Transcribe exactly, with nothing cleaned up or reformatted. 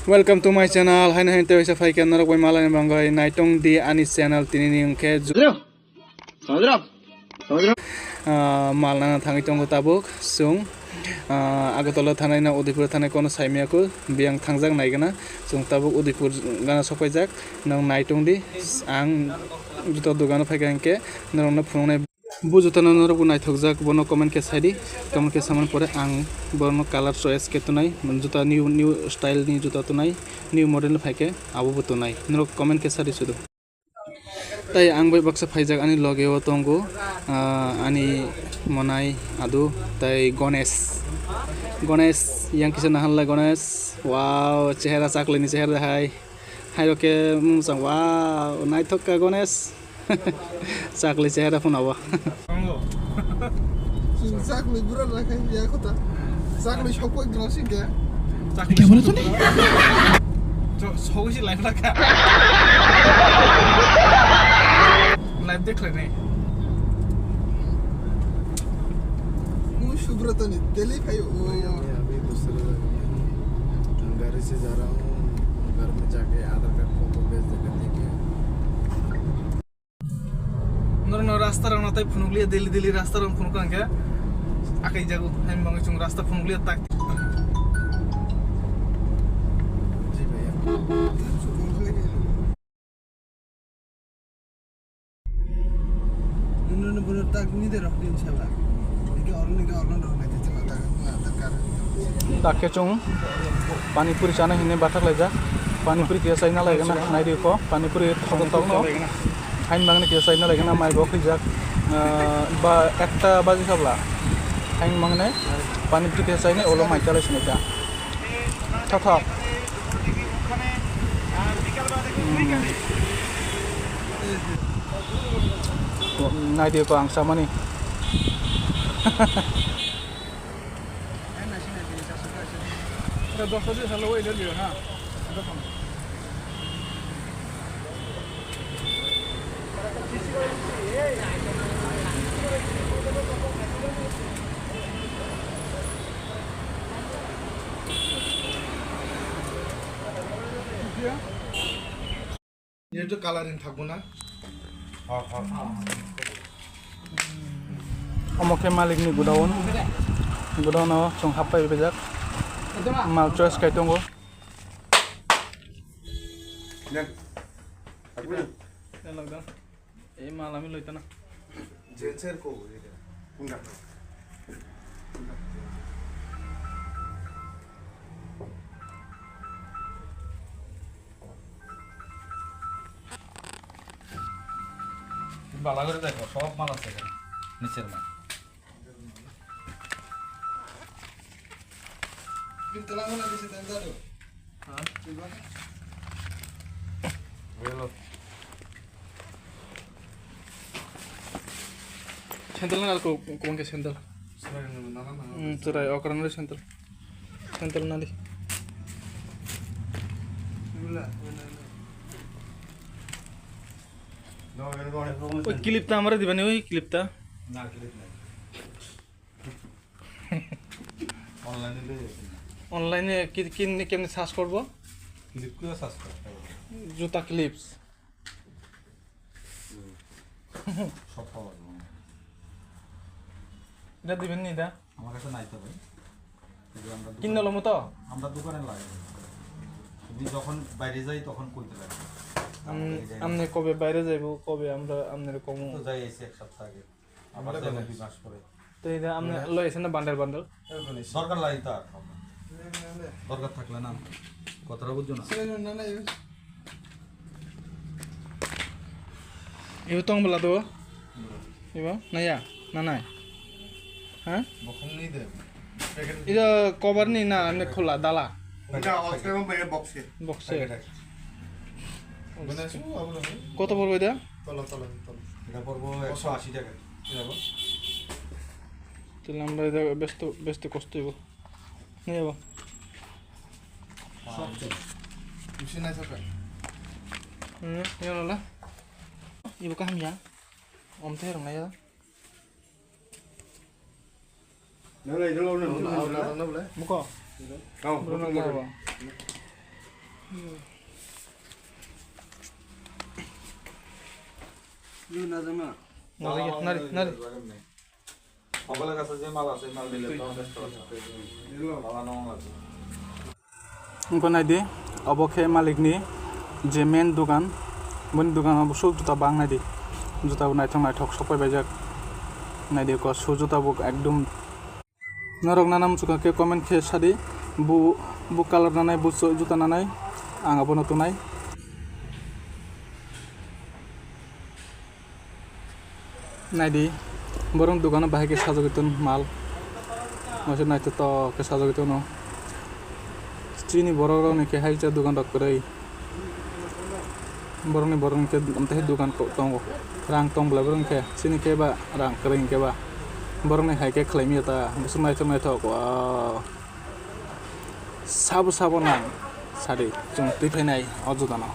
Welcome to my channel. Haino haino tei waisa phaikha norok bai malani bangwi naitong di ani channel tinini hwnkhe ju-, Samudra? Samudra? Ah, mal nana thangwi tongo tabuk chwng. Ah, Agartala thanai na Udaipur thanai kono saimaya kho, biyang thangjak naigana. Chwng tabuk Udaipur gana sokpaijak. Nwng naitong di, ang juta dogano phaikha hinkhe norokno phunuknai. Bu juta no norok bo naithokjak, bono comment khe sai di. Comment khe samani pore ang borokno color choice khe tunai, juta new, new style ni juta tunai, new model ni phaikhe abo bo tunai. Norok comment khe sai di sudu. Tai ang bai baksa phaijak ani loge o tongo, ah, ani monai adu tai Ganesh. Ganesh, yang kisa nahan lai Ganesh. Wow, chehera chakli ni chehera hai. Hai roke mung sang, wow, naithok ka Ganesh. Chakli chehera phunabo. Chwng chakli bura lakai ya kota. Chakli sokoi grasik ya. Chakli. Sokoi si live laka. Live dekhle nahi. Mu Subrata ni daily khai o. Bhaiya, main abhi dusra jagah mein. Ghar se ja raha hoon, ghar mein jaake Aadhaar card photo bhej dega, dekhe. Norokno rasta rok natai phunukliya, daily daily rasta rok phunuk ang khe akai jago, hain bangwi chwng rasta phunukliya tak. Ji bhaiya. Nunu bunu tak ni de rok din sala. Ike orni ke orno rok nai tete mata, mata kar. Takke chwng pani puri chana hinwi bathak laijak. Pani puri kisa chaina laigana, naidi ko pani puri thok thok no. Hain bangni kisa chaina laigana, mai bo khijak. Ah, ba ekta baji khabla. Hain bangni pani puri kisa chaina, ulo mai chalai sinai ta. Thok thok. Hmm. Naidi ko ang samani. Ini tuh coloring thakbo na? Omo khe malikni godown, godown o chwng happai bejak, mal choice khai tongo. Ei mal ami loitana. Jenser ko bo ida. Kunda. Bala gore dekho, sob mal ache ekhane. Nicher mal. Bin telang mana bisa tanda tu? Ha? Coba. Hello. Sandal na ko, ko ke sandal. Sandal na, na, na, na. Hmm, cherai, okran le sandal. Sandal na di. Wala, wala, wala. Oi, clip ta amare dibani, oi, clip ta. Na, clip na. Online e loi. Online e ki, ki, kemne search korbo? Clip ko search kor. Juta clips. Hmm. Sop paba jaibo. Ida diben ni da? Amar kache nai to bhai. Kinno lomo to? Amra dokane lage. Tumi jokhon baire jai tokhon koite lage. Amne kobe baire jaibo, kobe amra amnere komo. To jai aise ek sapta age. Abar jaibo dui mas pore. To ida amne loi aise na bundle bundle. Dorkar lagi ta. Dorkar thakle na. Kotoro bujjo na. Ibo tong bwla do? Ibo? Naya? Nanai? Ha? Bokhong ni de. Ida cover ni na amne khula dala? Ida oxygen bai box se. Box se. Bune su abo lo. Koto porbo ida? Tolo, tolo, tolo. Ida porbo ekso ashi taka. Ida bo? Tole amra ida besto, besto kosto ibo. Naya bo? Bisi nai saka. Hmm, ya la. Ibo kaham ya? Om tei rwnai ya. Muko. Kau, muko, muko. Nari, nari, nari. Hokole gasa je mal ase, mal dile to besto ase. Baba no ase. Wngkha naidi, obo khe malikni je main dogan, boni dogano busuk juta bang naidi. Juta bo naithok naithok sok pai baijak. Naidi ko su juta bo ekdom. Norok nana muchukha khe comment khe sadi, bu, bu colour nanai, bu juta nanai, ang abono tongnai. Naidi, borok dogano bahai khe sajagwi ton mal. Masa naithotok khe sajagwi tono. Chini borok rokni khe hai cha dogan rok kwrwi. Borokni borokni khe amtwi hai dogan ko-, tongo. Rang tong bwlai borokni khe. Chini khe ba rang kwrwi hinkhe ba. Borokni hai khe khlai manya ta. Bwswk naithok naithok. Wow. Sabo sabo nang. Sadi chwng twi phainai o jotano.